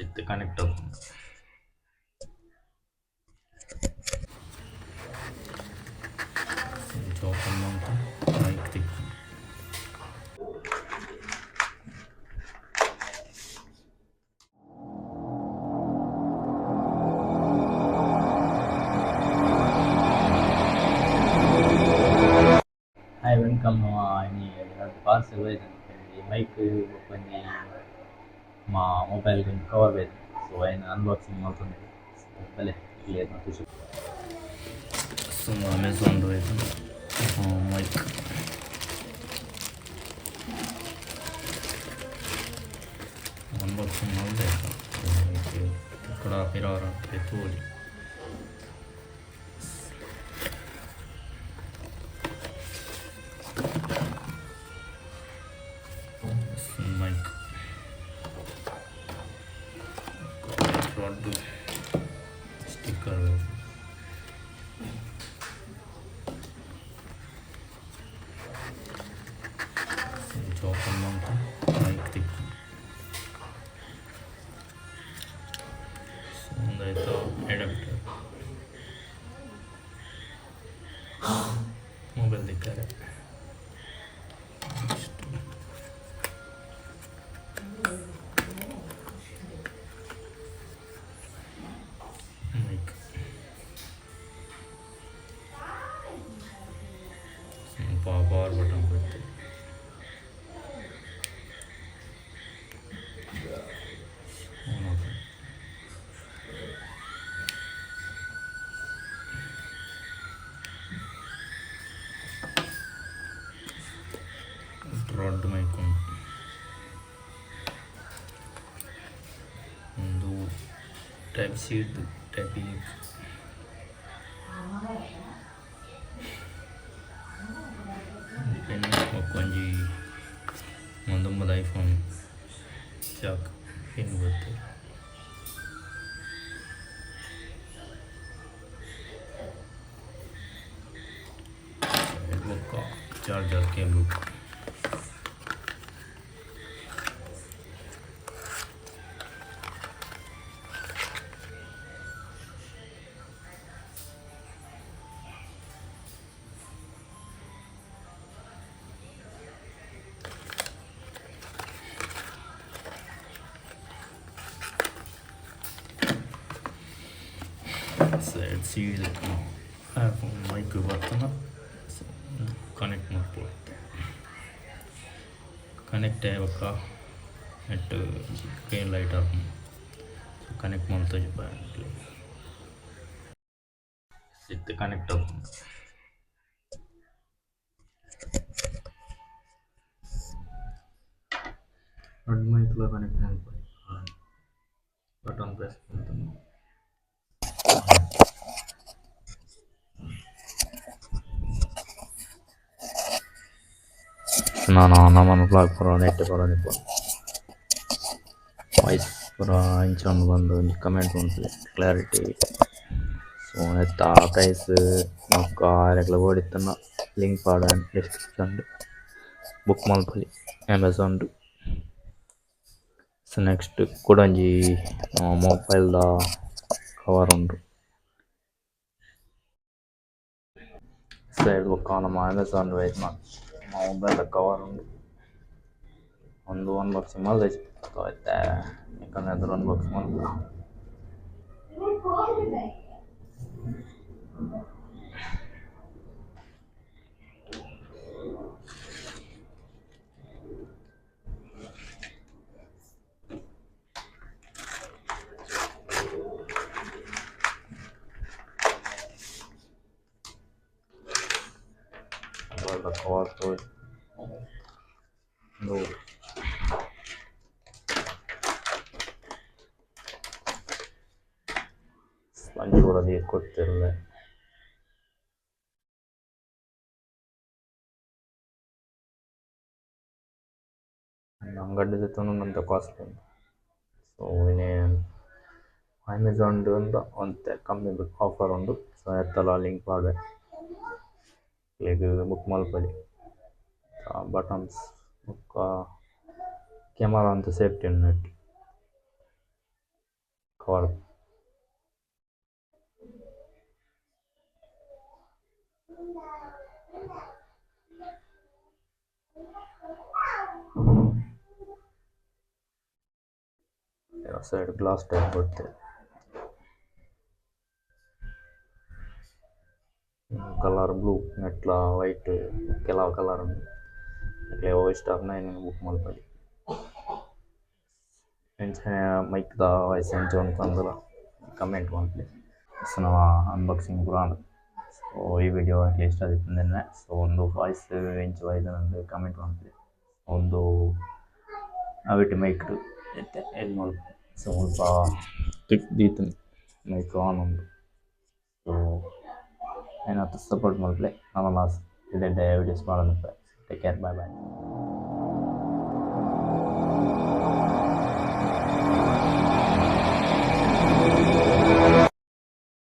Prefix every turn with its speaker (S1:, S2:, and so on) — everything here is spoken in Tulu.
S1: ಇತ್ತೆ ಕನೆಕ್ಟ್ ಆಪುಂಡು. ಇಂಚ ಓಪನ್ ಮಂತ್ ಮೈಕ್ ತಿಕ್ಕುಂಡು. Hi welcome. ಇನಿ ರಡ್ಡ್ ಪಾರ್ಸೆಲ್ ಬೈದ್ಂಡ್. ಒಂಜಿ ಮೈಕ್ ಬೊಕ ಒಂಜಿ ಮೊಬೈಲ್ ಗ್ ಒಂಜಿ ಕವರ್ ಬೈದ್ಂಡ್. ಸೊ ಐನ್ ಅನ್ಬಾಕ್ಸಿಂಗ್ ಮಲ್ತೊಂದು. ಸೊ ಬಲೆ ನಿಕ್ಲೆಗ್ ತೋಜುಂಡು. ಸೊ ಅಮೆಝಾನ್ ಡ್ ಬೈದ್ಂಡ್ ಮೈಕ್. ಅನ್ಬಾಕ್ಸಿಂಗ್ ಮಲ್ದೆ. ತಿಕ್ಕುಡ ಪಿರ ಒರ ತೂವೊಲಿ. ಮೈಕ್ ರಡ್ಡ್ ಸ್ಟಿಕ್ಕರ್. ಇಂಚ ಓಪನ್ ಮಂತ್ ಮೈಕ್ ತಿಕ್ಕುಂಡು. ಸೊ ಉಂದು ಐತ ಅಡಾಪ್ಟರ್ ಮೊಬೈಲ್ ತಿಕ್ಕರೆ. ಇಷ್ಟು ಮೈಕ್. ಪವರ್ ಬಟನ್ ಕೊರ್ತೆರ್. ಆನ್ ಆಪುಂಡು. ರಡ್ಡ್ ಮೈಕ್ ಉಂಡು. ಉಂದು ಟೈಪ್ ಸಿ ಡ್ದ್ ಟೈಪ್ ಎ. ಪೆನ್ ಬೊಕ ಒಂಜಿ ದುಂಬುದ ಐಫೋನ್ ಜಾಕ್ ಪಿನ್ ಕೊರ್ತೆರ್. ಬೊಕ್ಕ ಚಾರ್ಜರ್ ಕೇಬಲ್. Side ಸೀದಾ ಮೈಕ್ ಬತ್ತನ ಕನೆಕ್ಟ್ ಮಲ್ಪೊಡು. ಕನೆಕ್ಟ್ ಆಯಿ ಬೊಕ್ಕ ನೆಟ್ಟ್ ಗ್ರೀನ್ ಲೈಟ್ ಆಪುಂಡು. ಸೊ ಕನೆಕ್ಟ್ ಮಲ್ತ್ ತೋಜಿಪಾವೆ. ಇತ್ತೆ ಕನೆಕ್ಟ್ ಆಪುಂಡು. ರಡ್ಡ್ ಮೈಕ್ ಲ ಕನೆಕ್ಟ್ ಮನ್ಪೊಲಿ. ಬಟನ್ ಪ್ರೆಸ್ ಮಂತುಂಡ. ನನ ನಮನ ವ್ಲಾಗ್ ಪೂರ ನೆಟ್ಟ್ ಪೂರ ಇಪ್ಪುಂಡು. ವಾಯ್ಸ್ ಪೂರ ಎಂಚ ಉಂಡು ಪಂದ್ ಒಂಜಿ ಕಮೆಂಟ್ ಮನ್ಪುಲೆ ಕ್ಲಾರಿಟಿ. ಸೊ ನೆತ್ತ ಪ್ರೈಸ್ ಬೊಕ್ಕ ಇರೆಗ್ಲ ಬೋಡಿತ್ತುಂಡ ಲಿಂಕ್ ಪಾಡ್ವೆ ಡಿಸ್ಕ್ರಿಪ್ಷನ್ ಡ್, ಬುಕ್ ಮನ್ಪೊಲಿ ಅಮೆಝಾನ್ ಡ್. ಸೊ ನೆಕ್ಸ್ಟ್ ಕುಡೊಂಜಿ ಮೊಬೈಲ್ ದ ಕವರ್ ಉಂಡು. ಸೈಡ್ ಬೊಕ್ಕ ನಮ ಅಮೆಝಾನ್ ಡ್ ಬೈದಿನ ಮೊಬೈಲ್ ದ ಕವರ್ ಉಂಡು. ಉಂದು ಅನ್ಬಾಕ್ಸಿಂಗ್ ಮಲ್ದಿಜಿ. ಸೊ ಇತ್ತೆ ನಿಕಲ್ನ ಎದುರು ಅನ್ಬಾಕ್ಸ್ ಮನ್ಪುವ. ಮೊಬೈಲ್ ದ ಕವರ್ ತೂವೊಲಿ. ಉಂದು ಸ್ಪಂಜ್ ಪೂರ ದೀದ್ ಕೊರ್ತೆರ್. ಅಂಗಡಿ ದೆತೊನುನ ಒಂತೆ ಕಾಸ್ಟ್ಲಿ ಉಂಡು. ಸೊ ಇನಿ ಅಮೆಝಾನ್ ಡ್ ಒಂತೆ ಕಮ್ಮಿ ಆಫರ್ ಉಂಡು. ಸೊ ಏತಲ ಲಿಂಕ್ ಪಾಡ್ವೆ, ನಿಕ್ಲೆಗ್ ಬುಕ್ ಮನ್ಪೊಲಿ. ಬಟನ್ಸ್ ಬೊಕ್ಕ ಕ್ಯಾಮರಾ ಒಂತೆ ಸೇಫ್ಟಿ ಉಂಡು ನೆಟ್ಟ್. Cover. Side glass type ಬರ್ತದೆ. ಕಲರ್ ಬ್ಲೂ ನೆಟ್ಲ ವೈಟ್ ಕೆಲವು ಕಲರ್ ಉಂಡು. ನಿಕ್ಲೆಗ್ ಒವು ಇಷ್ಟ ಆಪುಂಡ ಐನ್ ಬುಕ್ ಮನ್ಪೊಲಿ. ಅಂಚನೆ ಮೈಕ್ ದ ವಾಯ್ಸ್ ಎಂಚ ಉಂಡು ಪಂದ್ ಲ ಕಮೆಂಟ್ ಮನ್ಪುಲೆ. ಸೊ ನಮ ಅನ್ಬಾಕ್ಸಿಂಗ್ ಪೂರ ಆಂಡ್. ಸೊ ಈ ವಿಡಿಯೋ ನಿಕ್ಲೆಗ್ ಇಷ್ಟ ಆದಿತ್ತುಂಡು ಸೊ ಉಂದು ವಾಯ್ಸ್ ಎಂಚ ಬೈದ್ಂಡ್ ಕಮೆಂಟ್ ಮನ್ಪುಲೆ. ಉಂದು ಅವೆಟ್ ಮೈಕ್ ಇತ್ತೆ ಎಲ್ಮ ಸೊ ಮುಲ್ಪ ಕ್ಲಿಕ್ ದೀತುಂಡು ಮೈಕ್ ಆನ್ ಉಂಡು. ಸೊ ಆಯಿನಾತ್ ಸಪೋರ್ಟ್ ಮನ್ಪುಲೆ. ನಮಲ ಎಡ್ಡೆ ಎಡ್ಡೆ ವೀಡಿಯೋಸ್ ಪಾಡೊಂದಿಪ್ಪುವೆ. Take care, bye boy.